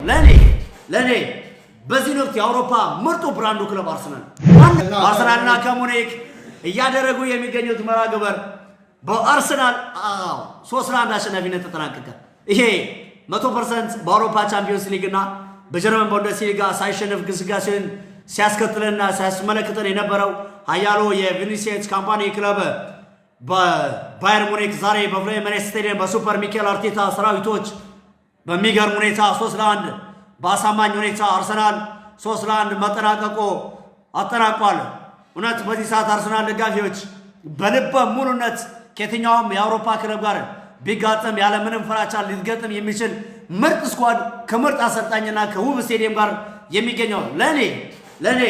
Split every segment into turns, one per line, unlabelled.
ለእኔ በዚህ ወቅት የአውሮፓ ምርጡ brand ኡ ክለብ አርሰናል። አርሰናልና ከሙኒክ እያደረጉ የሚገኙት መርሃ ግብር በአርሰናል 3-1 አሸናፊነት ተጠናቀቀ። ይሄ 100% በአውሮፓ ቻምፒዮንስ ሊግ እና በጀርመን ቡንደስሊጋ ሳይሸነፍ ግስጋሴውን ሲያስከትለንና ሲያስመለክተን የነበረው ኃያሉ የቪንሴንት ካምፓኒ ክለብ በባየር ሙኒክ ዛሬ በፍላይ ኤሚሬትስ ስቴዲየም በ super ሚኬል አርቴታ ሰራዊቶች በሚገርም ሁኔታ 3-1፣ በአሳማኝ ሁኔታ አርሰናል 3-1 መጠናቀቆ አጠናቋል። እውነት በዚህ ሰዓት አርሰናል ደጋፊዎች በልበ ሙሉነት ከየትኛውም የአውሮፓ ክለብ ጋር ቢጋጥም ያለምንም ፍራቻ ሊገጥም የሚችል ምርጥ squad ከምርጥ አሰልጣኝና ከውብ ስቴዲየም ጋር የሚገኘው፣ ለእኔ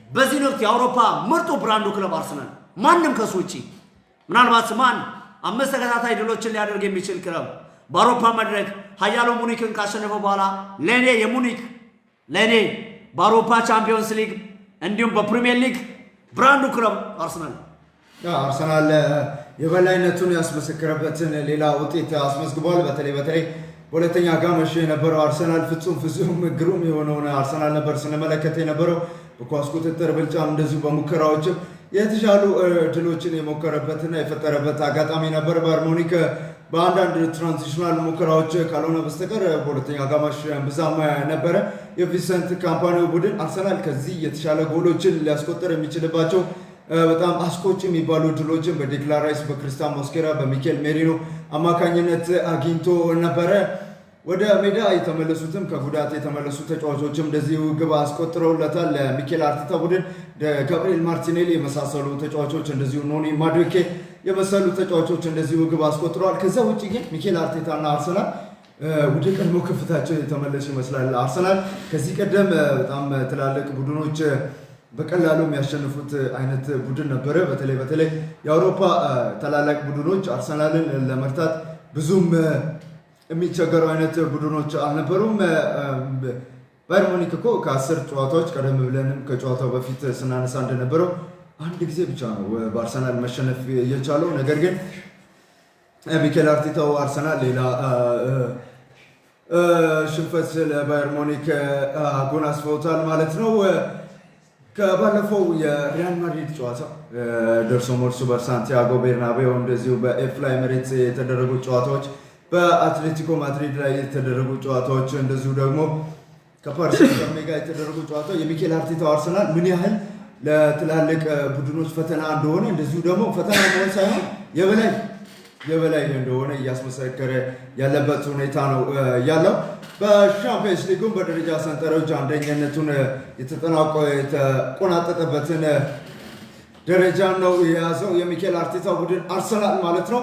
በዚህ ወቅት የአውሮፓ ምርጡ brand ኡ ክለብ አርሰናል፣ ማንም ከሱ ውጪ ምናልባት ማን አምስት ተከታታይ ድሎችን ሊያደርግ የሚችል ክለብ በአውሮፓ መድረክ ኃያሉ ሙኒክን ካሸነፈ በኋላ ለእኔ የሙኒክ ለእኔ በአውሮፓ ቻምፒዮንስ ሊግ እንዲሁም በፕሪሚየር ሊግ brand ኡ ክለብ አርሰናል።
አርሰናል የበላይነቱን ያስመሰከረበትን ሌላ ውጤት አስመዝግቧል። በተለይ በተለይ በሁለተኛ አጋማሽ የነበረው አርሰናል ፍጹም ፍጹም ግሩም የሆነውን አርሰናል ነበር ስንመለከት የነበረው። በኳስ ቁጥጥር ብልጫም እንደዚሁ በሙከራዎችም የተሻሉ ድሎችን የሞከረበትና የፈጠረበት አጋጣሚ ነበር። ባየር ሙኒክ በአንዳንድ transitional ሙከራዎች ካልሆነ በስተቀር በሁለተኛ አጋማሽ ብዙም ነበረ። የቪንሰንት ካምፓኒው ቡድን አርሰናል ከዚህ የተሻለ ጎሎችን ሊያስቆጠር የሚችልባቸው በጣም አስቆጭ የሚባሉ ድሎችን በዴክላን ራይስ፣ በክርስቲያን ሞስኬራ፣ በሚኬል ሜሪኖ አማካኝነት አግኝቶ ነበረ። ወደ ሜዳ የተመለሱትም ከጉዳት የተመለሱ ተጫዋቾችም እንደዚሁ ግብ አስቆጥረውለታል። ለሚኬል አርቴታ ቡድን ጋብሪኤል ማርቲኔሊ የመሳሰሉ ተጫዋቾች፣ እንደዚሁ ኖኒ ማዱኬ የመሰሉ ተጫዋቾች እንደዚሁ ግብ አስቆጥረዋል። ከዛ ውጭ ግን ሚኬል አርቴታና አርሰናል ወደ ቀድሞ ከፍታቸው የተመለሱ ይመስላል። አርሰናል ከዚህ ቀደም በጣም ትላልቅ ቡድኖች በቀላሉ የሚያሸንፉት አይነት ቡድን ነበረ። በተለይ በተለይ የአውሮፓ ታላላቅ ቡድኖች አርሰናልን ለመርታት ብዙም የሚቸገሩ አይነት ቡድኖች አልነበሩም። ባየር ሙኒክ እኮ ከ10 ጨዋታዎች፣ ቀደም ብለንም ከጨዋታው በፊት ስናነሳ እንደነበረው፣ አንድ ጊዜ ብቻ ነው በአርሰናል መሸነፍ የቻለው። ነገር ግን ሚኬል አርቴታው አርሰናል ሌላ ሽንፈት ለባየር ሙኒክ አጎናጽፈውታል ማለት ነው። ከባለፈው የሪያል ማድሪድ ጨዋታ ደርሶ መልሱ በሳንቲያጎ ቤርናቤው እንደዚሁ በኤፍላይ ኤሚሬትስ የተደረጉ ጨዋታዎች፣ በአትሌቲኮ ማድሪድ ላይ የተደረጉ ጨዋታዎች፣ እንደዚሁ ደግሞ ከፓሪስ ሴንት ጋር የተደረጉ ጨዋታዎች የሚኬል አርቴታው አርሰናል ምን ያህል ለትላልቅ ቡድኖች ፈተና እንደሆነ፣ እንደዚሁ ደግሞ ፈተና መሆን ሳይሆን የበላይ የበላይ እንደሆነ እያስመሰከረ ያለበት ሁኔታ ነው ያለው። በሻምፒየንስ ሊጉም በደረጃ ሰንጠረዥ አንደኝነቱን የተቆናጠጠበትን ደረጃ ነው የያዘው የሚኬል አርቴታ ቡድን አርሰናል ማለት ነው።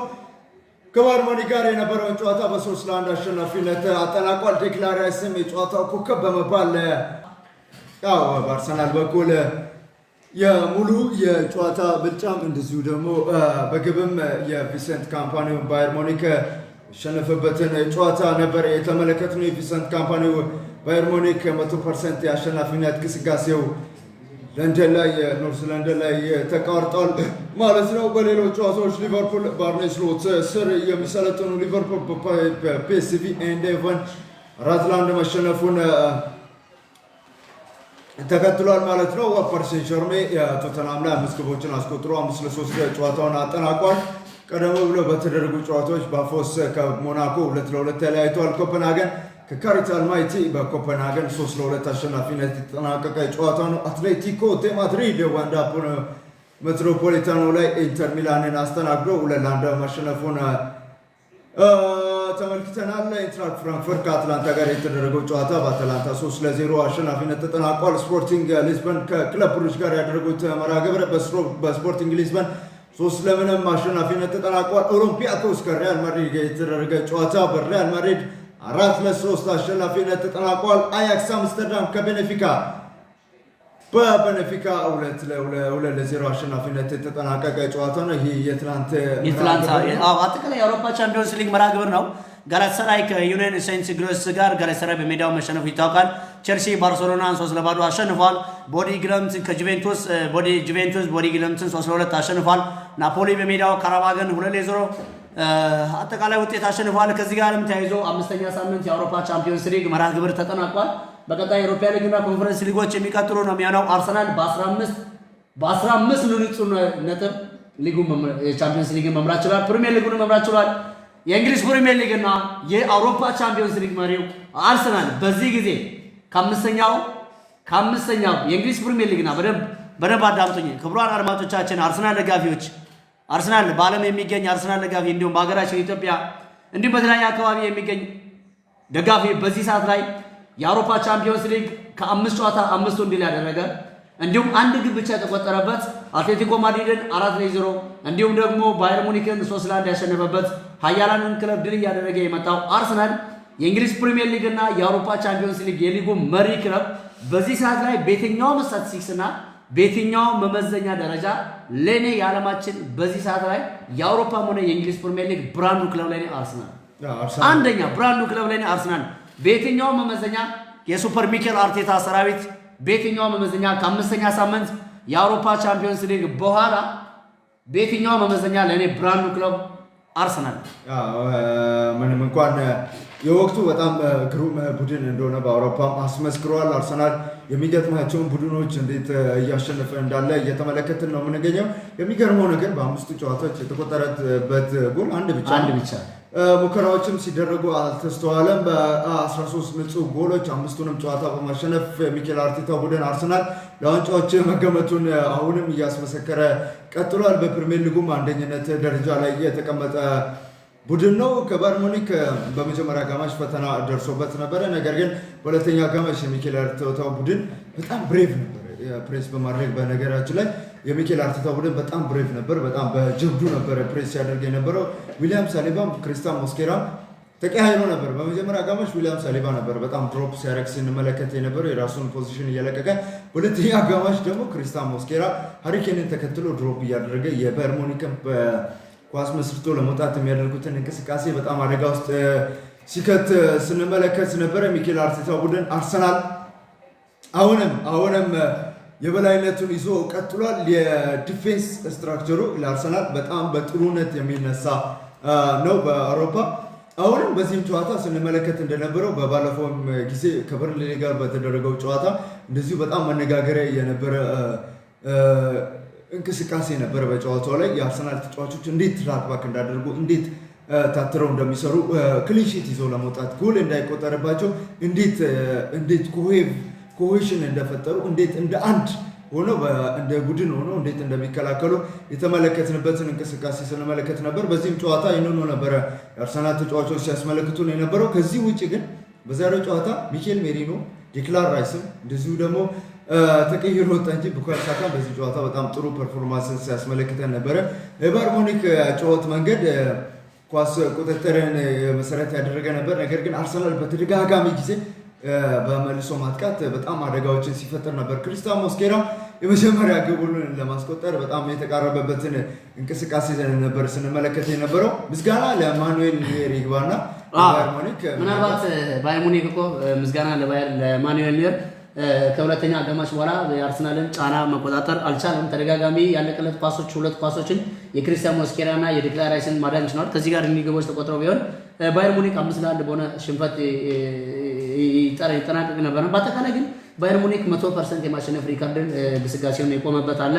ከባየር ሙኒክ ጋር የነበረውን ጨዋታ በ3-1 አሸናፊነት አጠናቋል። ዴክላን ራይስም የጨዋታው ኮከብ በመባል ያው በአርሰናል በኩል የሙሉ የጨዋታ ብልጫም እንደዚሁ ደግሞ በግብም የቪንሰንት ካምፓኒው ባየር ሙኒክ ያሸነፈበትን ጨዋታ ነበር የተመለከትነው። የቪንሰንት ካምፓኒው ባየር ሙኒክ 100% የአሸናፊነት ግስጋሴው ለንደን ላይ፣ ኖርዝ ለንደን ላይ ተቋርጧል ማለት ነው። በሌሎች ጨዋታዎች ሊቨርፑል፣ በአርኔ ስሎት ስር የሚሰለጥኑ ሊቨርፑል በፒኤስቪ አይንድሆቨን 4-1 መሸነፉን ተከትሏል ማለት ነው። ፓሪስ ሴንት ዠርሜ ቶተንሃም ላይ አምስት ግቦችን አስቆጥሮ 5-3 ጨዋታውን አጠናቋል። ቀደም ብሎ በተደረጉ ጨዋታዎች ፓፎስ ከሞናኮ 2-2 ተለያይተዋል። ኮፐንሃገን ከካይራት አልማቲ በኮፐንሃገን 3-2 አሸናፊነት የተጠናቀቀ ጨዋታ ነው። አትሌቲኮ ዴ ማድሪድ ዋንዳ ሜትሮፖሊታኖ ላይ ኢንተር ሚላንን አስተናግዶ 2-1 ማሸነፉን ተመልክተናል። ኢንትራክት ፍራንክፈርት ከአትላንታ ጋር የተደረገው ጨዋታ በአትላንታ 3-0 አሸናፊነት ተጠናቋል። ስፖርቲንግ ሊዝበን ከክለብ ብሩጅ ጋር ያደረጉት መርሃ ግብር በስፖርቲንግ ሊዝበን 3-0 አሸናፊነት ተጠናቋል። ኦሎምፒያኮስ ከሪያል ማድሪድ ጋር የተደረገ ጨዋታ በሪያል ማድሪድ 4-3 አሸናፊነት ተጠናቋል። አያክስ አምስተርዳም ከቤኔፊካ በቤኔፊካ 2-0 አሸናፊነት የተጠናቀቀ ጨዋታ ነው። ይህ የትናንት
የትላንት አጠቃላይ የአውሮፓ ቻምፒዮንስ ሊግ መርሃ ግብር ነው። ጋላታሳራይ ከዩኒየን ሴንት ግሎስ ጋር ጋላታሳራይ በሜዳው መሸነፉ ይታወቃል። ቸልሲ ባርሴሎናን 3-0 አሸንፏል። ቦዲ ግለምት ከጁቬንቱስ ቦዲ ጁቬንቱስ ቦዲ ግለምትን 3-2 አሸንፏል። ናፖሊ በሜዳው ካራባግን 2-0 አጠቃላይ ውጤት አሸንፈዋል። ከዚህ ጋርም ተያይዞ አምስተኛ ሳምንት የአውሮፓ ቻምፒዮንስ ሊግ መርሃ ግብር ተጠናቋል። በቀጣይ የአውሮፓ ሊግና ኮንፈረንስ ሊጎች የሚቀጥሉ ነው የሚሆነው። አርሰናል በ15 ንጹህ ነጥብ ሊጉን የቻምፒዮንስ ሊግን መምራት ችሏል። ፕሪሚየር ሊጉን መምራት ችሏል። የእንግሊዝ ፕሪሚየር ሊግ እና የአውሮፓ ቻምፒዮንስ ሊግ መሪው አርሰናል በዚህ ጊዜ ከአምስተኛው የእንግሊዝ ፕሪሚየር ሊግና በደንብ በደንብ አዳምጡኝ ክቡራን አድማጮቻችን፣ አርሰናል ደጋፊዎች፣ አርሰናል በዓለም የሚገኝ አርሰናል ደጋፊ እንዲሁም በሀገራችን ኢትዮጵያ እንዲሁም በተለያየ አካባቢ የሚገኝ ደጋፊ በዚህ ሰዓት ላይ የአውሮፓ ቻምፒዮንስ ሊግ ከአምስት ጨዋታ አምስቱን ድል ያደረገ፣ እንዲሁም አንድ ግብ ብቻ የተቆጠረበት፣ አትሌቲኮ ማድሪድን 4-0 እንዲሁም ደግሞ ባየር ሙኒክን 3-1 ያሸነፈበት፣ ሀያላንን ክለብ ድል እያደረገ የመጣው አርሰናል፣ የእንግሊዝ ፕሪሚየር ሊግ እና የአውሮፓ ቻምፒዮንስ ሊግ የሊጉ መሪ ክለብ በዚህ ሰዓት ላይ በየትኛውም ስታቲስቲክስ እና በየትኛውም መመዘኛ ደረጃ ለእኔ የዓለማችን በዚህ ሰዓት ላይ የአውሮፓም ሆነ የእንግሊዝ ፕሪሚየር ሊግ brand ኡ ክለብ ለእኔ አርሰናል። አንደኛ brand ኡ ክለብ ለእኔ አርሰናል። በየትኛውም መመዘኛ የ super ሚኬል አርቴታ ሰራዊት በየትኛውም መመዘኛ ከአምስተኛ ሳምንት የአውሮፓ ቻምፒዮንስ ሊግ በኋላ በየትኛውም መመዘኛ ለእኔ brand ኡ ክለብ አርሰናል።
ምንም እንኳን የወቅቱ በጣም ግሩም ቡድን እንደሆነ በአውሮፓ አስመስክረዋል። አርሰናል የሚገጥማቸውን ቡድኖች እንዴት እያሸነፈ እንዳለ እየተመለከትን ነው የምንገኘው። የሚገርመው ነገር በአምስቱ ጨዋታዎች የተቆጠረበት ጎል አንድ ብቻ።
አንድ ብቻ።
ሙከራዎችም ሲደረጉ አልተስተዋለም። በ13 ንጹህ ጎሎች አምስቱንም ጨዋታ በማሸነፍ ሚኬል አርቴታ ቡድን አርሰናል ለዋንጫዎች መገመቱን አሁንም እያስመሰከረ ቀጥሏል። በፕሪሚየር ሊጉም አንደኝነት ደረጃ ላይ የተቀመጠ ቡድን ነው። ከባየር ሙኒክ በመጀመሪያ አጋማሽ ፈተና ደርሶበት ነበረ። ነገር ግን በሁለተኛ አጋማሽ የሚኬል አርቴታ ቡድን በጣም brave ነበር ፕሬስ በማድረግ። በነገራችን ላይ የሚኬል አርቴታ ቡድን በጣም brave ነበር። በጣም በጀብዱ ነበረ ፕሬስ ሲያደርግ የነበረው። ዊሊያም ሳሊባም ክሪስታን ሞስኬራም ተቀያይሮ ነበር። በመጀመሪያ አጋማሽ ዊሊያም ሳሊባ ነበር በጣም drop ሲያደርግ ስንመለከት የነበረው፣ የራሱን position እየለቀቀ። በሁለተኛ አጋማሽ ደግሞ ክሪስታን ሞስኬራ ሃሪ ኬንን ተከትሎ drop እያደረገ የባየር ሙኒክን ኳስ መስርቶ ለመውጣት የሚያደርጉትን እንቅስቃሴ በጣም አደጋ ውስጥ ሲከት ስንመለከት ነበረ። ሚኬል አርቴታ ቡድን አርሰናል አሁንም አሁንም የበላይነቱን ይዞ ቀጥሏል። የ defense structure ኡ ለአርሰናል በጣም በጥሩነት የሚነሳ ነው በአውሮፓ። አሁንም በዚህም ጨዋታ ስንመለከት እንደነበረው በባለፈውም ጊዜ ከበርንሌይ ጋር በተደረገው ጨዋታ እንደዚሁ በጣም መነጋገሪያ የነበረ እንቅስቃሴ ነበረ። በጨዋታው ላይ የአርሰናል ተጫዋቾች እንዴት track back እንዳደርጉ፣ እንዴት ታትረው እንደሚሰሩ፣ clean sheet ይዘው ለመውጣት ጎል እንዳይቆጠርባቸው እንዴት cohesion እንደፈጠሩ፣ እንዴት እንደ አንድ ሆነው እንደ ቡድን ሆነው እንዴት እንደሚከላከሉ የተመለከትንበትን እንቅስቃሴ ስንመለከት ነበር። በዚህም ጨዋታ ይህንኑ ነበረ የአርሰናል ተጫዋቾች ሲያስመለክቱን የነበረው። ከዚህ ውጭ ግን በዛሬው ጨዋታ ሚኬል ሜሪኖ፣ ዴክላን ራይስም እንደዚሁ ደግሞ ተቀይሮ ወጣ እንጂ ቡካዮ ሳካ በዚህ ጨዋታ በጣም ጥሩ performance ን ሲያስመለክተን ነበረ። የባየር ሙኒክ ጨዋታ መንገድ ኳስ ቁጥጥርን መሰረት ያደረገ ነበር። ነገር ግን አርሰናል በተደጋጋሚ ጊዜ በመልሶ ማጥቃት በጣም አደጋዎችን ሲፈጥር ነበር። ክሪስቲያን ሞስኬራ የመጀመሪያ ግቡን ለማስቆጠር በጣም የተቃረበበትን እንቅስቃሴ ነበር ስንመለከት የነበረው። ምስጋና ለማኑኤል ኑዌር ይግባና ባየር ሙኒክ።
ምናልባት ባየር ሙኒክ እኮ ምስጋና ለማኑኤል ኑዌር ከሁለተኛ አጋማሽ በኋላ የአርሰናልን ጫና መቆጣጠር አልቻለም። ተደጋጋሚ ያለቀለት ኳሶች፣ ሁለት ኳሶችን የክሪስቲያን ሞስኬራ እና የዲክላን ራይስን ማዳን ችሏል። ከዚህ ጋር እኒህ ግቦች ተቆጥረው ቢሆን ባየር ሙኒክ 5-1 በሆነ ሽንፈት ይጠናቀቅ ነበር። በአጠቃላይ ግን ባየር ሙኒክ 100% የማሸነፍ ሪከርድን ግስጋሴውን የቆመበት አለ።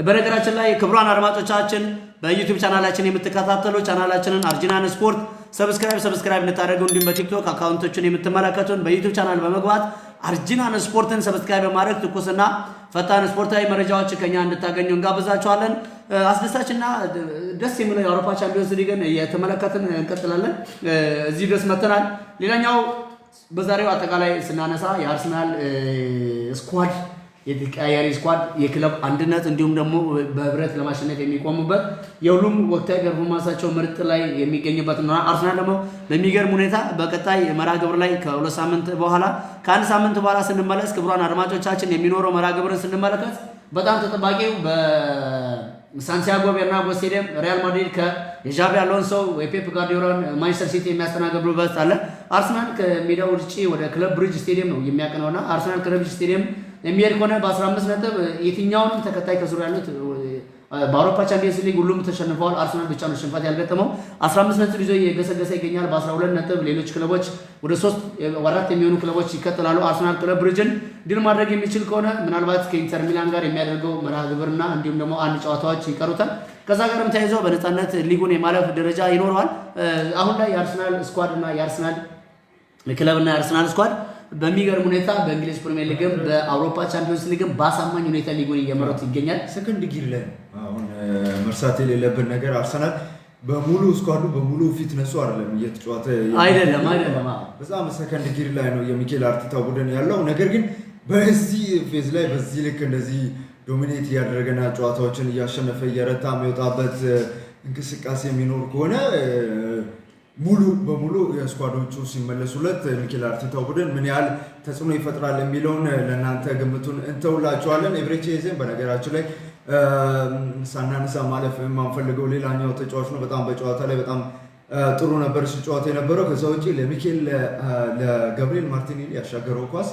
በነገራችን ላይ ክቡራን አድማጮቻችን፣ በዩቲዩብ ቻናላችን የምትከታተሉ ቻናላችንን አርጂናን ስፖርት subscribe እንድታደርጉ፣ እንዲሁም በቲክቶክ account ኦችን የምትመለከቱን በዩቲዩብ ቻናል በመግባት አርጂናን ስፖርትን subscribe በማድረግ ትኩስና ፈጣን ስፖርታዊ መረጃዎች ከኛ እንድታገኙ እንጋብዛችኋለን። አስደሳችና ደስ የሚለው የአውሮፓ ቻምፒዮንስ ሊግን እየተመለከትን እንቀጥላለን። እዚህ ድረስ መተናል። ሌላኛው በዛሬው አጠቃላይ ስናነሳ የአርሰናል squad፣ የተቀያያሪ squad፣ የክለብ አንድነት እንዲሁም ደግሞ በህብረት ለማሸነፍ የሚቆሙበት የሁሉም ወቅታዊ performance ኣቸው ምርጥ ላይ የሚገኝበት ነው። አርሰናል ደግሞ በሚገርም ሁኔታ በቀጣይ መርሃ ግብር ላይ ከ2 ሳምንት በኋላ፣ ከአንድ ሳምንት በኋላ ስንመለስ ክቡራን አድማጮቻችን የሚኖረው መርሃ ግብርን ስንመለከት በጣም ተጠባቂው በሳንቲያጎ ቤርናቦ ስቴዲየም ሪያል ማድሪድ ከዣቢ አሎንሶ የፔፕ ጓርዲዮላን ማንቸስተር ሲቲ የሚያስተናግዱበት አለ። አርሰናል ከሜዳው ውጭ ወደ ክለብ ብሪጅ ስቴዲየም ነው የሚያቀናውና አርሰናል ክለብ ብሪጅ ስቴዲየም የሚሄድ ከሆነ በ15 ነጥብ የትኛውንም ተከታይ ከስሩ ያሉት በአውሮፓ ቻምፒየንስ ሊግ ሁሉም ተሸንፈዋል። አርሰናል ብቻ ነው ሽንፈት ያልገጠመው። 15 ነጥብ ይዞ እየገሰገሰ ይገኛል። በ12 ነጥብ ሌሎች ክለቦች ወደ 3 4 የሚሆኑ ክለቦች ይከተላሉ። አርሰናል ክለብ ብሩጅን ድል ማድረግ የሚችል ከሆነ ምናልባት ከኢንተር ሚላን ጋር የሚያደርገው መርሃ ግብርና እንዲሁም ደግሞ አንድ ጨዋታዎች ይቀሩታል። ከዛ ጋርም ተያይዞ በነፃነት ሊጉን የማለፍ ደረጃ ይኖረዋል። አሁን ላይ የአርሰናል squad እና የአርሰናል ክለብና የአርሰናል squad በሚገርም ሁኔታ በእንግሊዝ ፕሪሚየር ሊግም በአውሮፓ ቻምፒዮንስ ሊግም በአሳማኝ ሁኔታ ሊጉን እየመሩት ይገኛል።
second gear ላይ ነው አሁን። መርሳት የሌለብን ነገር አርሰናል በሙሉ squad ኡ በሙሉ fitness ኡ አይደለም እየተጫወተ
አይደለም አይደለም።
በጣም second gear ላይ ነው የሚኬል አርቴታ ቡድን ያለው። ነገር ግን በዚህ phase ላይ በዚህ ልክ እንደዚህ dominate እያደረገና ጨዋታዎችን እያሸነፈ እየረታ የሚወጣበት እንቅስቃሴ የሚኖር ከሆነ ሙሉ በሙሉ የ squad ኦቹ ሲመለሱለት ሚኬል አርቴታው ቡድን ምን ያህል ተጽዕኖ ይፈጥራል የሚለውን ለእናንተ ግምቱን እንተውላችኋለን። ኤብሬቼ ኤዜን በነገራችን ላይ ሳናነሳ ማለፍ የማንፈልገው ሌላኛው ተጫዋች ነው። በጣም በጨዋታ ላይ በጣም ጥሩ ነበር ሲጫወት የነበረው። ከዛ ውጭ ለሚኬል ለገብርኤል ማርቲኔሊ ያሻገረው ኳስ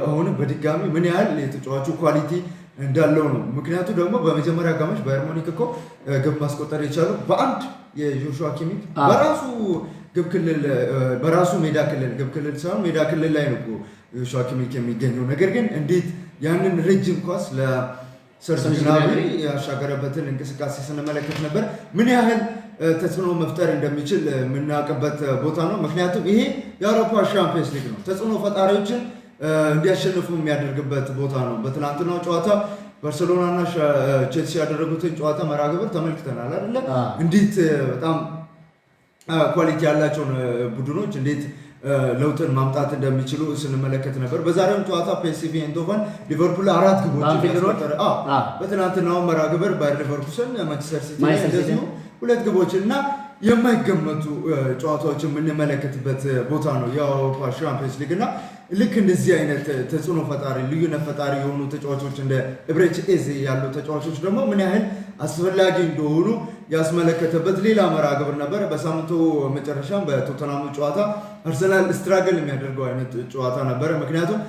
አሁንም በድጋሚ ምን ያህል የተጫዋቹ quality እንዳለው ነው። ምክንያቱ ደግሞ በመጀመሪያ አጋማሽ ባየር ሙኒክ እኮ ግብ ማስቆጠር የቻሉ በአንድ የጆሹዋ ኪሚክ በራሱ ግብ ክልል በራሱ ሜዳ ክልል፣ ግብ ክልል ሳይሆን ሜዳ ክልል ላይ ነው ጆሹዋ ኪሚክ የሚገኘው። ነገር ግን እንዴት ያንን ረጅም ኳስ ለሰርጅ ግናብሪ ያሻገረበትን እንቅስቃሴ ስንመለከት ነበር። ምን ያህል ተጽዕኖ መፍጠር እንደሚችል የምናውቅበት ቦታ ነው። ምክንያቱም ይሄ የአውሮፓ ሻምፒየንስ ሊግ ነው። ተጽዕኖ ፈጣሪዎችን እንዲያሸንፉ የሚያደርግበት ቦታ ነው። በትናንትናው ጨዋታ ባርሴሎና እና ቼልሲ ያደረጉትን ጨዋታ መርሃ ግብር ተመልክተናል አይደለ? እንዴት በጣም quality ያላቸውን ቡድኖች እንዴት ለውጥን ማምጣት እንደሚችሉ ስንመለከት ነበር። በዛሬውም ጨዋታ ፒኤስቪ አይንድሆቨን ሊቨርፑል አራት ግቦች ያስቆጠረ፣ በትናንትናው መርሃ ግብር ባየር ሌቨርኩሰን ማንቸስተር ሲቲ እንደዚሁ ሁለት ግቦች እና የማይገመቱ ጨዋታዎች የምንመለከትበት ቦታ ነው የአውሮፓ ሻምፒዮንስ ሊግ። እና ልክ እንደዚህ አይነት ተጽዕኖ ፈጣሪ፣ ልዩነት ፈጣሪ የሆኑ ተጫዋቾች እንደ ኤብሬቼ ኤዜ ያሉ ተጫዋቾች ደግሞ ምን ያህል አስፈላጊ እንደሆኑ ያስመለከተበት ሌላ መርሃ ግብር ነበር። በሳምንቱ መጨረሻም በቶተናሙ ጨዋታ አርሰናል struggle የሚያደርገው አይነት ጨዋታ ነበረ። ምክንያቱም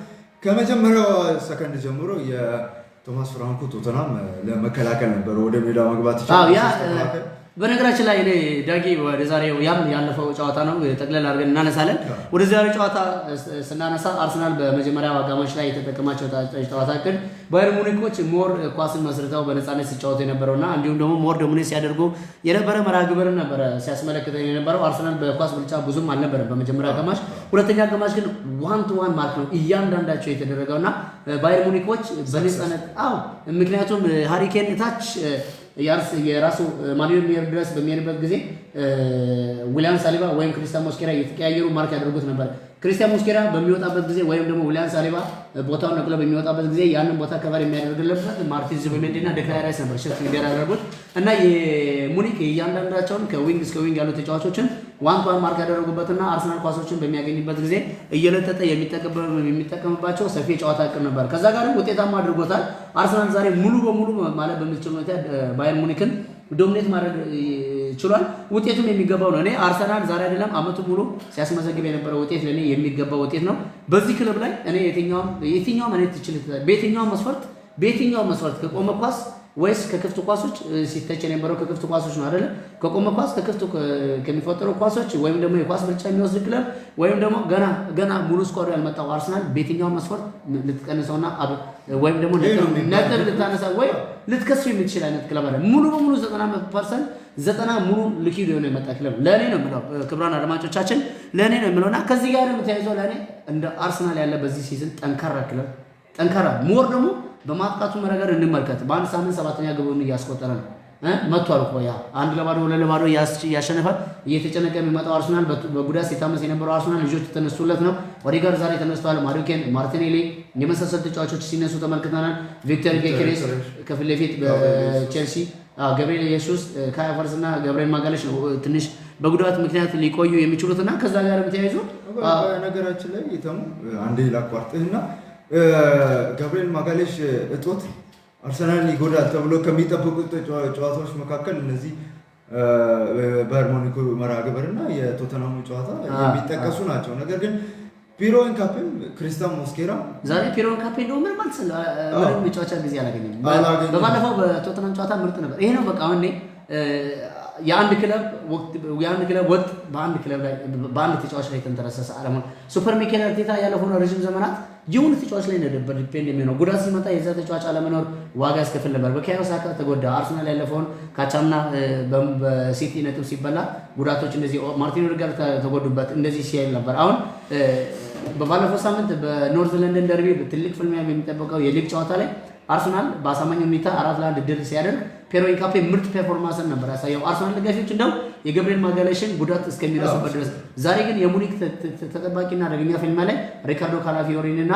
ከመጀመሪያው ሰከንድ ጀምሮ የቶማስ ፍራንኩ ቶተናም ለመከላከል ነበር ወደ ሜዳ መግባት
ይችላል። በነገራችን ላይ እኔ ዳጊ ወደ ዛሬው ያም ያለፈው ጨዋታ ነው ጠቅለል አድርገን እናነሳለን። ወደ ዛሬው ጨዋታ ስናነሳ አርሰናል በመጀመሪያው አጋማሽ ላይ የተጠቀማቸው ጨዋታ እቅድ ባየር ሙኒኮች more ኳስን መስርተው በነፃነት ሲጫወቱ የነበረውና እንዲሁም ደግሞ more dominate ሲያደርጉ የነበረ መርሃ ግብር ነበረ ሲያስመለክተን የነበረው። አርሰናል በኳስ ብልጫ ብዙም አልነበረም በመጀመሪያው አጋማሽ። ሁለተኛ አጋማሽ ግን one to one mark ነው እያንዳንዳቸው የተደረገውና ባየር ሙኒኮች በነፃነት፣ አዎ፣ ምክንያቱም ሃሪ ኬን ታች የራሱ ማኑኤል ኒየር ድረስ በሚሄድበት ጊዜ ዊሊያም ሳሊባ ወይም ክሪስቲያን ሞስኬራ እየተቀያየሩ mark ያደርጉት ነበር። ክሪስቲያን ሞስኬራ በሚወጣበት ጊዜ ወይም ደግሞ ዊሊያም ሳሊባ ቦታውን ነቅሎ በሚወጣበት ጊዜ ያንን ቦታ cover የሚያደርግለት ማርቲን ዙቢሜንዲ እና ዴክላን ራይስ ነበር shift የሚያደርጉት። እና የሙኒክ እያንዳንዳቸውን ከ wing እስከ wing ያሉ ተጫዋቾችን one to one mark ያደረጉበትና አርሰናል ኳሶችን በሚያገኝበት ጊዜ እየለጠጠ የሚጠቀምባቸው ሰፊ የጨዋታ እቅድ ነበር። ከዛ ጋርም ውጤታማ አድርጎታል። አርሰናል ዛሬ ሙሉ በሙሉ ማለት በሚችል ሁኔታ ባየር ሙኒክን dominate ማድረግ ችሏል። ውጤቱም የሚገባው ነው። እኔ አርሰናል ዛሬ አይደለም አመቱ ሙሉ ሲያስመዘግብ የነበረው ውጤት ለእኔ የሚገባው ውጤት ነው። በዚህ ክለብ ላይ እኔ የትኛውም እኔ ትችል በየትኛውም መስፈርት ከቆመ ኳስ ወይስ ከክፍት ኳሶች ሲተች የነበረው ከክፍት ኳሶች ነው አይደለ? ከቆመ ኳስ፣ ከክፍት ከሚፈጠሩ ኳሶች ወይም ደግሞ የኳስ ብልጫ የሚወስድ ክለብ ወይም ደግሞ ገና ገና ሙሉ squad ኡ ያልመጣው አርሰናል በየትኛውም መስፈርት ልትቀንሰውና ወይም ደግሞ ነጥብ ልታነሳ ወይም ልትከሱ የምትችል አይነት ክለብ አለ። ሙሉ በሙሉ 90%፣ 90 ሙሉ liquid የሆነ የመጣ ክለብ ለእኔ ነው የምለው። ክቡራን አድማጮቻችን ለእኔ ነው የምለው እና ከዚህ ጋር ደግሞ ተያይዞ ለእኔ እንደ አርሰናል ያለ በዚህ season ጠንካራ ክለብ፣ ጠንካራ more ደግሞ በማጥቃቱ ረገድ እንመልከት። በአንድ ሳምንት ሰባተኛ ግቡን እያስቆጠረ ነው መጥቷል እኮ። ያ 1-0፣ 2-0 እያሸነፈ እየተጨነቀ የሚመጣው አርሰናል፣ በጉዳት ሲታመስ የነበረው አርሰናል ልጆች የተነሱለት ነው። ኦዴጋርድ ዛሬ ተነስተዋል። ማዱኬን፣ ማርቲኔሊ የመሳሰሉ ተጫዋቾች ሲነሱ ተመልክተናል። ቪክተር ጌኬሬስ ከፊት ለፊት በቼልሲ ገብርኤል ኢየሱስ፣ ካይ ሃቨርትዝ እና ገብርኤል ማጋሌሽ ነው ትንሽ በጉዳት ምክንያት ሊቆዩ የሚችሉት እና ከዛ ጋር ተያይዞ
በነገራችን ላይ ተሙ አንዴ ላቋርጥህና ገብርኤል ማጋሌሽ እጦት አርሰናልን ይጎዳል ተብሎ ከሚጠበቁት ጨዋታዎች መካከል እነዚህ ባየር ሙኒኩ መርሃ ግብር እና የቶተናሙ ጨዋታ የሚጠቀሱ ናቸው። ነገር ግን ፒሮ ኢንካፔም ክሪስታን ሞስኬራ
ዛሬ ፒሮ ኢንካፔ እንደው ምንም ምንም የጨዋታ ጊዜ አላገኘም። በባለፈው በቶተንሃም ጨዋታ ምርጥ ነበር። ይሄ ነው በቃ አሁን የአንድ ክለብ የአንድ ክለብ ወጥ በአንድ ክለብ ላይ በአንድ ተጫዋች ላይ የተንተረሰሰ አለመሆን። Super ሚኬል አርቴታ ያለፈውን ረዥም ዘመናት የሆኑ ተጫዋች ላይ ነበር depend የሚሆነው። ጉዳት ሲመጣ የዛ ተጫዋች አለመኖር ዋጋ ያስከፍል ነበር። ቡካዮ ሳካ ተጎዳ። አርሰናል ያለፈውን ካቻምና በሲቲ ነጥብ ሲበላ ጉዳቶች እንደዚህ ማርቲን ኦዴጋርድ ተጎዱበት እንደዚህ ሲያል ነበር። አሁን በባለፈው ሳምንት በ North London derby ትልቅ ፍልሚያ የሚጠበቀው የሊግ ጨዋታ ላይ አርሰናል በአሳማኝ ሁኔታ 4-1 ድል ሲያደርግ ፔሮ ኢንካፔ ምርጥ performance ን ነበር ያሳየው። አርሰናል ደጋፊዎች እንደው የገብርኤል ማጋሌሽን ጉዳት እስከሚረሱበት ድረስ። ዛሬ ግን የሙኒክ ተጠባቂና አደገኛ ፍልሚያ ላይ ሪካርዶ ካላፊዮሪን እና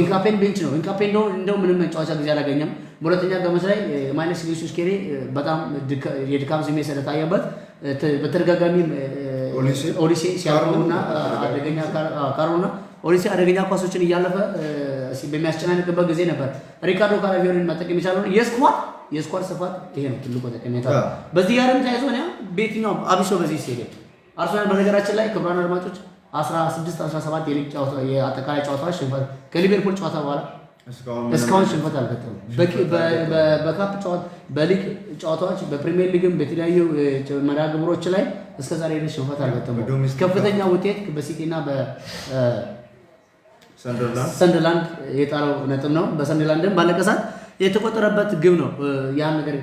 ኢንካፔን bench ነው። ኢንካፔ እንደው ምንም መጫወቻ ጊዜ አላገኘም። በሁለተኛ አጋማሽ ላይ ማይልስ ሉዊስ ስኬሊ በጣም የድካም ስሜት ስለታየበት በተደጋጋሚ ኦሊሴ ሲያልፈውና አደገኛ ካሮና ኦሊሴ አደገኛ ኳሶችን እያለፈ በሚያስጨናንቅበት ጊዜ ነበር ሪካርዶ ካላፊዮሪን መጠቀም የቻለው። የ squad ስፋት ይሄ ነው ትልቁ ጠቀሜታ። በዚህ ጋርም ተያይዞ እኔ በየትኛውም አብሶ በዚህ ስቴዲየም አርሰናል በነገራችን ላይ ክቡራን አድማጮች 16 17 የሊግ ጨዋታ የአጠቃላይ ጨዋታዎች ሽንፈት ከሊቨርፑል ጨዋታ በኋላ እስካሁን ሽንፈት አልገጠመም። በ cup ጨዋታ፣ በሊግ ጨዋታዎች፣ በፕሪሚየር ሊግም በተለያዩ መርሃ ግብሮች ላይ እስከ ዛሬ ድረስ ሽንፈት አልገጠመም። ከፍተኛ ውጤት በሲቲና በሰንደርላንድ የጣለው ነጥብ ነው። በሰንደርላንድም ባለቀ ሰዓት የተቆጠረበት ግብ ነው ያን ነገር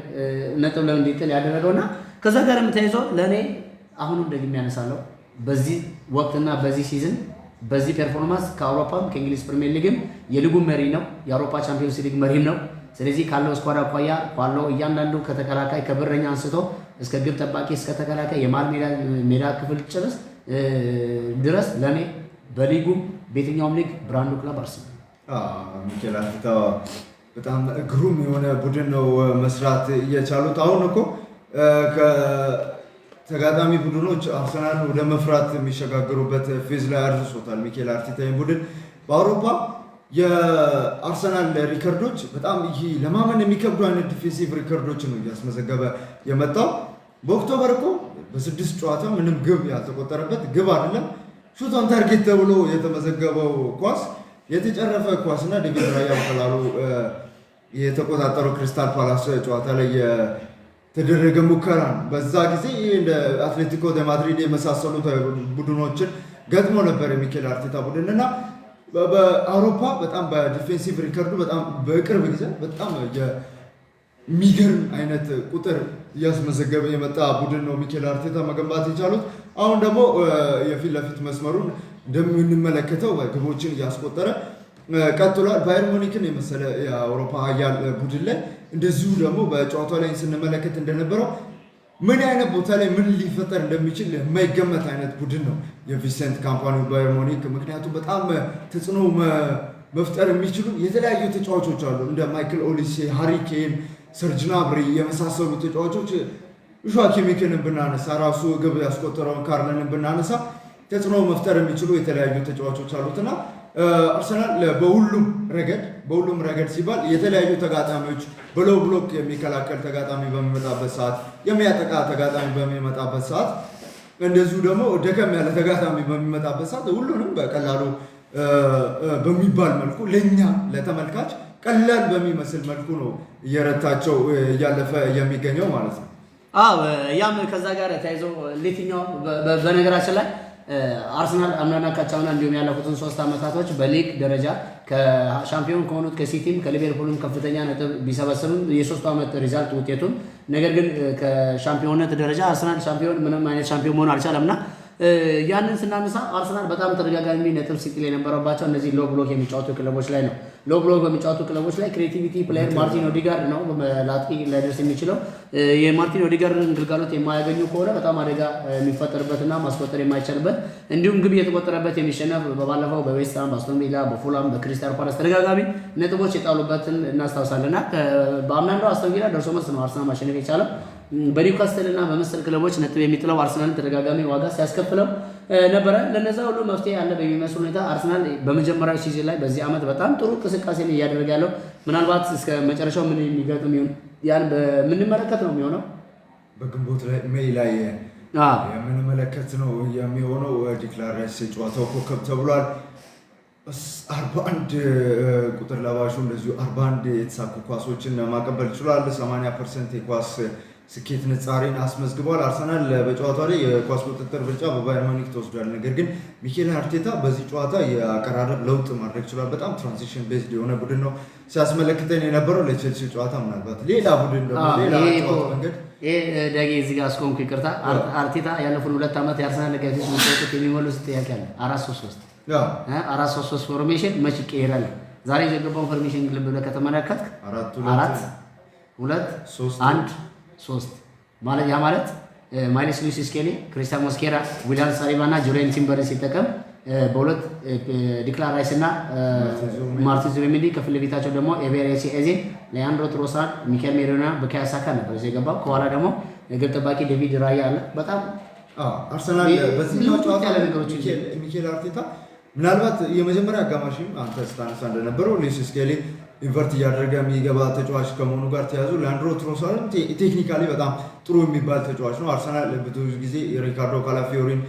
ነጥብ ላይ እንዲጥል ያደረገውና ከዛ ጋር ተያይዞ ለእኔ አሁንም ደግሜ ያነሳለሁ በዚህ ወቅትና በዚህ season በዚህ performance ከአውሮፓም ከእንግሊዝ ፕሪሚየር ሊግም የሊጉ መሪ ነው። የአውሮፓ ቻምፒዮንስ ሊግ መሪም ነው። ስለዚህ ካለው squad አኳያ ካለው እያንዳንዱ ከተከላካይ ከበረኛ አንስቶ እስከ ግብ ጠባቂ እስከ ተከላካይ የመሃል ሜዳ ክፍል ጭርስ ድረስ ለእኔ በሊጉም በየትኛውም ሊግ brand ኡ ክለብ አርሰናል።
ሚኬል አርቴታ በጣም ግሩም የሆነ ቡድን ነው መስራት እየቻሉት። አሁን እኮ ተጋጣሚ ቡድኖች አርሰናል ወደ መፍራት የሚሸጋገሩበት phase ላይ አድርሶታል ሚኬል አርቴታ ይህን ቡድን። በአውሮፓ የአርሰናል ሪከርዶች በጣም ይሄ ለማመን የሚከብዱ አይነት defensive ሪከርዶች ነው እያስመዘገበ የመጣው። በ October እኮ በስድስት ጨዋታ ምንም ግብ ያልተቆጠረበት፣ ግብ አይደለም shoot on target ተብሎ የተመዘገበው ኳስ የተጨረፈ ኳስና ዴቪድ ራያ በቀላሉ የተቆጣጠረው ክሪስታል ፓላስ ጨዋታ ላይ የተደረገ ሙከራ ነው። በዛ ጊዜ ይህ እንደ አትሌቲኮ ደ ማድሪድ የመሳሰሉ ቡድኖችን ገጥሞ ነበር የሚኬል አርቴታ ቡድን እና በአውሮፓ በጣም በ defensive ሪከርዱ በጣም በቅርብ ጊዜ በጣም የሚገርም አይነት ቁጥር እያስመዘገበ የመጣ ቡድን ነው ሚኬል አርቴታ መገንባት የቻሉት። አሁን ደግሞ የፊት ለፊት መስመሩን እንደምንመለከተው ግቦችን እያስቆጠረ ቀጥሏል። ባየር ሙኒክን የመሰለ የአውሮፓ ኃያል ቡድን ላይ እንደዚሁ ደግሞ በጨዋታው ላይ ስንመለከት እንደነበረው ምን አይነት ቦታ ላይ ምን ሊፈጠር እንደሚችል የማይገመት አይነት ቡድን ነው የቪንሰንት ካምፓኒ ባየር ሙኒክ። ምክንያቱም በጣም ተጽዕኖ መፍጠር የሚችሉ የተለያዩ ተጫዋቾች አሉ፣ እንደ ማይክል ኦሊሴ፣ ሃሪ ኬን፣ ሰርጅ ናብሪ የመሳሰሉ ተጫዋቾች። ጆሹዋ ኪሚክን ብናነሳ፣ ራሱ ግብ ያስቆጠረውን ካርለንን ብናነሳ ተጽዕኖ መፍጠር የሚችሉ የተለያዩ ተጫዋቾች አሉትና አርሰናል በሁሉም ረገድ ሲባል የተለያዩ ተጋጣሚዎች በ low block የሚከላከል ተጋጣሚ በሚመጣበት ሰዓት፣ የሚያጠቃ ተጋጣሚ በሚመጣበት ሰዓት፣ እንደዚሁ ደግሞ ደከም ያለ ተጋጣሚ በሚመጣበት ሰዓት ሁሉንም በቀላሉ በሚባል መልኩ ለእኛ ለተመልካች ቀላል በሚመስል መልኩ ነው እየረታቸው እያለፈ የሚገኘው ማለት ነው።
አዎ፣ ያም ከዛ ጋር ተያይዞ ለየትኛው በነገራችን ላይ አርሰናል አምናና ካቻምና እንዲሁም ያለፉትን 3 ዓመታቶች በሊግ ደረጃ ከሻምፒዮን ከሆኑት ከሲቲም ከሊቨርፑልም ከፍተኛ ነጥብ ቢሰበስብም የ3ቱ ዓመት result ውጤቱን ነገር ግን ከሻምፒዮንነት ደረጃ አርሰናል ሻምፒዮን ምንም አይነት ሻምፒዮን መሆን አልቻለምና ያንን ስናነሳ አርሰናል በጣም ተደጋጋሚ ነጥብ ሲጥል የነበረባቸው እነዚህ low block የሚጫወቱ ክለቦች ላይ ነው። Low block በሚጫወቱ ክለቦች ላይ creativity player ማርቲን ኦዲጋርድ ነው ለአጥቂ ሊደርስ የሚችለው። የማርቲን ኦዲጋርድን ግልጋሎት የማያገኙ ከሆነ በጣም አደጋ የሚፈጠርበትና ማስቆጠር የማይቻልበት እንዲሁም ግብ እየተቆጠረበት የሚሸነፍ በባለፈው በዌስትሃም፣ በአስቶን ቪላ፣ በፉላም፣ በክሪስታል ፓላስ ተደጋጋሚ ነጥቦች የጣሉበትን እናስታውሳለንና በአምናንዱ አስቶን ቪላ ደርሶ መልስ ነው አርሰናል ማሸነፍ የቻለው። በኒውካስትል እና በመሰል ክለቦች ነጥብ የሚጥለው አርሰናልን ተደጋጋሚ ዋጋ ሲያስከፍለው ነበረ። ለነዛ ሁሉ መፍትሄ ያለ በሚመስል ሁኔታ አርሰናል በመጀመሪያው season ላይ በዚህ ዓመት በጣም ጥሩ እንቅስቃሴን እያደረገ ያለው ምናልባት እስከ መጨረሻው ምን የሚገጥም ይሁን ያን በምንመለከት ነው የሚሆነው።
በግንቦት ላይ May ላይ የምንመለከት ነው የሚሆነው። ዲክላን ራይስ የጨዋታው ኮከብ ተብሏል። 41 ቁጥር ለባሹ እንደዚሁ 41 የተሳኩ ኳሶችን ማቀበል ችሏል። 80% የኳስ ስኬት ንጻሬን አስመዝግቧል። አርሰናል በጨዋታው ላይ የኳስ ቁጥጥር ብልጫ በባየር ሙኒክ ተወስዷል። ነገር ግን ሚኬል አርቴታ በዚህ ጨዋታ የአቀራረብ ለውጥ ማድረግ ችሏል። በጣም transition based የሆነ ቡድን ነው ሲያስመለክተን የነበረው። ለቼልሲ ጨዋታ ምናልባት ሌላ ቡድን ደግሞ ሌላ ጨዋታ መንገድ
ይሄ ዳጊ እዚህ ጋር አስቆምኩ፣ ይቅርታ። አርቴታ ያለፉን 2 ዓመት የአርሰናል ደጋፊዎች የሚጠይቁት የሚመልሱት ጥያቄ አለ። 4-3-3፣ 4-3-3 formation መች ይቀየራል? ዛሬ የገባውን formation ልብ ብለህ ከተመለከትክ 4 2 1 3 ማለት፣ ያ ማለት ማይልስ ሉዊስ ስኬሊ፣ ክሪስቲያን ሞስኬራ፣ ዊሊያም ሳሊባ እና ጁሪየን ቲምበርን ሲጠቀም በሁለት ዲክላን ራይስ እና ማርቲን ዙቢሜንዲ፣ ከፊት ለፊታቸው ደግሞ ኤቤሬቺ ኤዜ፣ ሊያንድሮ ትሮሳርድ፣ ሚኬል ሜሪኖ፣ ቡካዮ ሳካ ነበር የገባው። ከኋላ ደግሞ ግብ ጠባቂ ዴቪድ ራያ አለ። በጣም
አርሰናል በዚህኛው ጨዋታ ሚኬል አርቴታ ምናልባት የመጀመሪያ አጋማሽም አንተ ስታነሳ እንደነበረው ሉዊስ ስኬሊ invert እያደረገ የሚገባ ተጫዋች ከመሆኑ ጋር ተያይዞ ሊያንድሮ ትሮሳርድ technically በጣም ጥሩ የሚባል ተጫዋች ነው። አርሰናል ብዙ ጊዜ ሪካርዶ ካላፊዮሪን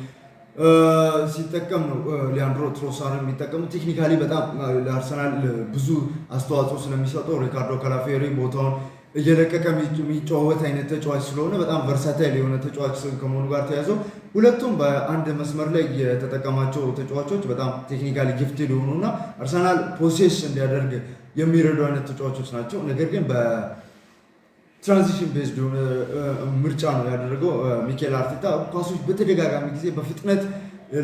ሲጠቀም ነው ሊያንድሮ ትሮሳርድ የሚጠቀሙ። Technically በጣም ለአርሰናል ብዙ አስተዋጽኦ ስለሚሰጠው ሪካርዶ ካላፊዮሪ ቦታውን እየለቀቀ የሚጫወት አይነት ተጫዋች ስለሆነ፣ በጣም versatile የሆነ ተጫዋች ከመሆኑ ጋር ተያይዘው ሁለቱም በአንድ መስመር ላይ የተጠቀማቸው ተጫዋቾች በጣም technically gifted የሆኑና አርሰናል possess እንዲያደርግ የሚረዱ አይነት ተጫዋቾች ናቸው። ነገር ግን በ transition based የሆነ ምርጫ ነው ያደረገው ሚኬል አርቴታ። ኳሶች በተደጋጋሚ ጊዜ በፍጥነት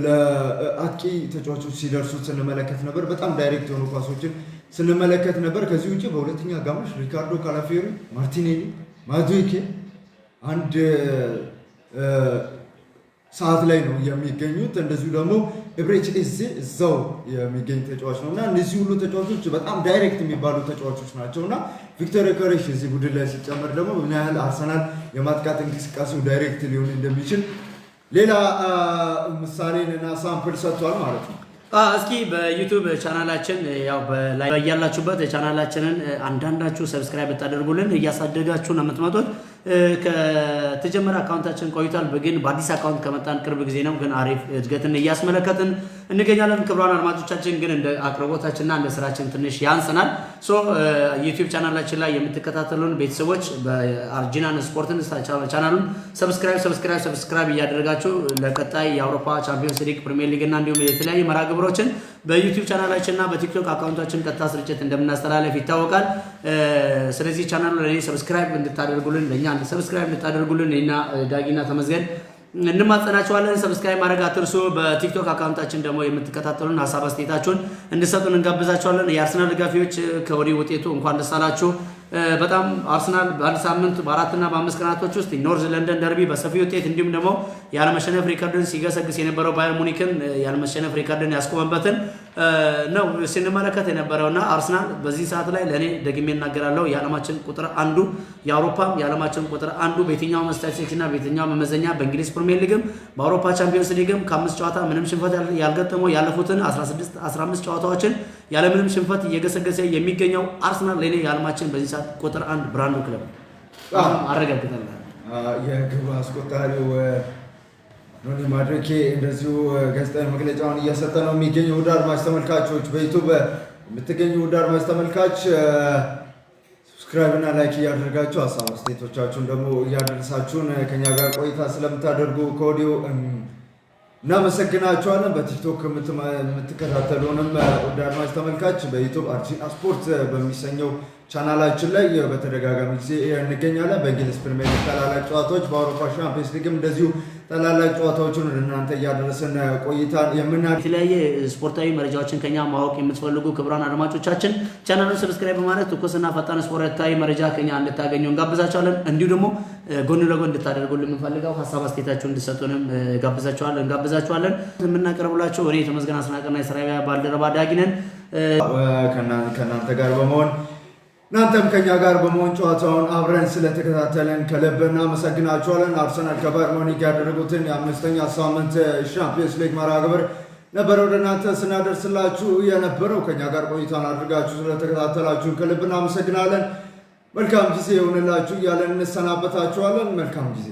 ለአጥቂ ተጫዋቾች ሲደርሱት ስንመለከት ነበር። በጣም direct የሆኑ ኳሶችን ስንመለከት ነበር። ከዚህ ውጭ በሁለተኛ አጋማሽ ሪካርዶ ካላፊዮሪ፣ ማርቲኔሊ፣ ማዱዌኬ አንድ ሰዓት ላይ ነው የሚገኙት። እንደዚሁ ደግሞ ኤብሬቺ ኤዜ እዛው የሚገኝ ተጫዋች ነው እና እነዚህ ሁሉ ተጫዋቾች በጣም direct የሚባሉ ተጫዋቾች ናቸው እና ቪክቶር ዮኬሬሽ እዚህ ቡድን ላይ ሲጨመር ደግሞ ምን ያህል አርሰናል የማጥቃት እንቅስቃሴው direct ሊሆን እንደሚችል ሌላ ምሳሌን እና sample ሰጥቷል ማለት ነው።
እስኪ በ YouTube ቻናላችን ያው ያላችሁበት ቻናላችንን አንዳንዳችሁ subscribe ብታደርጉልን እያሳደጋችሁ ነው የምትመጡት። ከተጀመረ account ኣችን ቆይቷል። ግን በአዲስ account ከመጣን ቅርብ ጊዜ ነው። ግን አሪፍ እድገትን እያስመለከትን እንገኛለን። ክቡራን አድማጮቻችን ግን እንደ አቅርቦታችንና እንደ ስራችን ትንሽ ያንሰናል። So YouTube ቻናላችን ላይ የምትከታተሉን ቤተሰቦች በአርጂናን ስፖርትን ቻናሉን subscribe፣ subscribe፣ subscribe እያደረጋችሁ ለቀጣይ የአውሮፓ ቻምፒዮንስ ሊግ፣ ፕሪሚየር ሊግ እና እንዲሁም የተለያዩ መርሃ ግብሮችን በ YouTube ቻናላችን እና በ TikTok account ኣችን ቀጥታ ስርጭት እንደምናስተላለፍ ይታወቃል። ስለዚህ ቻናሉ ለእኔ subscribe እንድታደርጉልን፣ ለእኛ subscribe እንድታደርጉልን እኔና ዳጊና ተመስገን እንማጸናችኋለን። Subscribe ማድረግ አትርሱ። በ TikTok account ኣችን ደግሞ የምትከታተሉን ሀሳብ አስተያየታችሁን እንድሰጡን እንጋብዛችኋለን። የአርሰናል ደጋፊዎች ከወዲሁ ውጤቱ እንኳን ደስ አላችሁ። በጣም አርሰናል በአንድ ሳምንት በ4ና በ5 ቀናቶች ውስጥ North London derby በሰፊ ውጤት እንዲሁም ደግሞ ያለመሸነፍ ሪከርድን ሲገሰግስ የነበረው ባየር ሙኒክን ያለመሸነፍ ሪከርድን ያስቆመበትን ነው ስንመለከት የነበረውና አርሰናል በዚህ ሰዓት ላይ ለእኔ ደግሜ እናገራለሁ የዓለማችን ቁጥር አንዱ፣ የአውሮፓም የዓለማችን ቁጥር አንዱ በየትኛውም ስታቲስቲክስ እና በየትኛውም መመዘኛ በእንግሊዝ ፕሪሚየር ሊግም በአውሮፓ ቻምፒዮንስ ሊግም ከአምስት ጨዋታ ምንም ሽንፈት ያልገጠመው፣ ያለፉትን 16 15 ጨዋታዎችን ያለምንም ሽንፈት እየገሰገሰ የሚገኘው አርሰናል ለእኔ የዓለማችን በዚህ ሰዓት ቁጥር አንድ brand ኡ ክለብ አረጋግጠናል።
የግብ አስቆጣሪው ኖኒ ማዱዌኬ እንደዚሁ ጋዜጣዊ መግለጫውን እየሰጠ ነው የሚገኘው። ውድ አድማጭ ተመልካቾች፣ በ YouTube የምትገኙ ውድ አድማጭ ተመልካች subscribe እና like እያደረጋችሁ ሀሳብ አስተያየቶቻችሁን ደግሞ እያደረሳችሁን ከኛ ጋር ቆይታ ስለምታደርጉ ከወዲሁ እናመሰግናችኋለን። በ TikTok የምትከታተሉንም ውድ አድማጭ ተመልካች በ YouTube አርጂና ስፖርት በሚሰኘው ቻናላችን ላይ በተደጋጋሚ ጊዜ እንገኛለን። በእንግሊዝ ፕሪሚየር ሊግ ታላላቅ ጨዋታዎች፣ በአውሮፓ ሻምፒዮንስ ሊግም እንደዚሁ ታላላቅ ጨዋታዎችን ወደ እናንተ እያደረስን ቆይታ የምና
የተለያየ ስፖርታዊ መረጃዎችን ከኛ ማወቅ የምትፈልጉ ክቡራን አድማጮቻችን ቻናሉን subscribe በማድረግ ትኩስና ፈጣን ስፖርታዊ መረጃ ከኛ እንድታገኙ እንጋብዛችኋለን። እንዲሁ ደግሞ ጎን ለጎን እንድታደርጉልን የምንፈልገው ሀሳብ አስተያየታችሁን እንድሰጡንም እንጋብዛችኋለን። የምናቀርብላችሁ እኔ ተመስገን አስናቀና የስራ ባልደረባ ዳጊ ነን።
ከእናንተ ጋር በመሆን፣ እናንተም ከኛ ጋር በመሆን ጨዋታውን አብረን ስለተከታተለን ከልብ እናመሰግናችኋለን። አርሰናል ከባየር ሙኒክ ያደረጉትን የአምስተኛ ሳምንት ሻምፒዮንስ ሊግ መርሃ ግብር ነበረ ወደ እናንተ ስናደርስላችሁ የነበረው። ከኛ ጋር ቆይታን አድርጋችሁ ስለተከታተላችሁን ከልብ እናመሰግናለን። መልካም ጊዜ ይሁንላችሁ እያለን እንሰናበታችኋለን። መልካም ጊዜ።